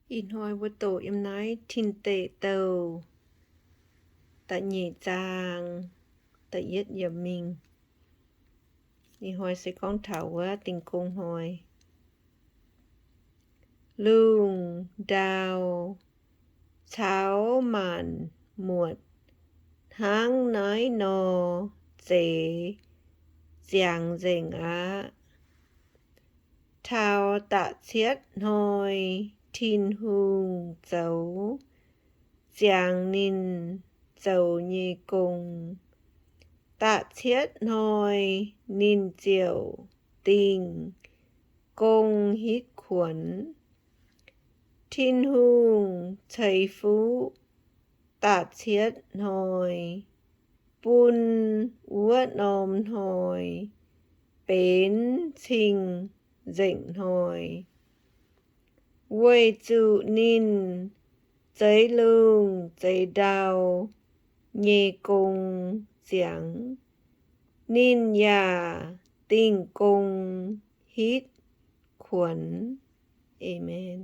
Ih hnoi mbuo doqc yiem naaiv Tin Deic Douh da'nyeic zaang da'yietv yiemc mingh. Ih hnoi se gorngv taux wuov Dingh Gong Hnoi. Lungh ndau caux maanc muotc hnangv naaiv nor zeiz ziangx nzengc aqv. Taux da'cietv hnoi Tin-Hungh zoux ziangx ninh zoux nyei gong. Da'cietv hnoi ninh ziouc dingh gong hitv kuonx. Tin-Hungh ceix fuqv da'cietv hnoi bun wuov norm hnoi benx cing-nzengc hnoi, weic zuqc ninh zeix lungh zeix ndau nyei gong ziangx. Ninh yaac dingh gong hitv kuonx. Aamen.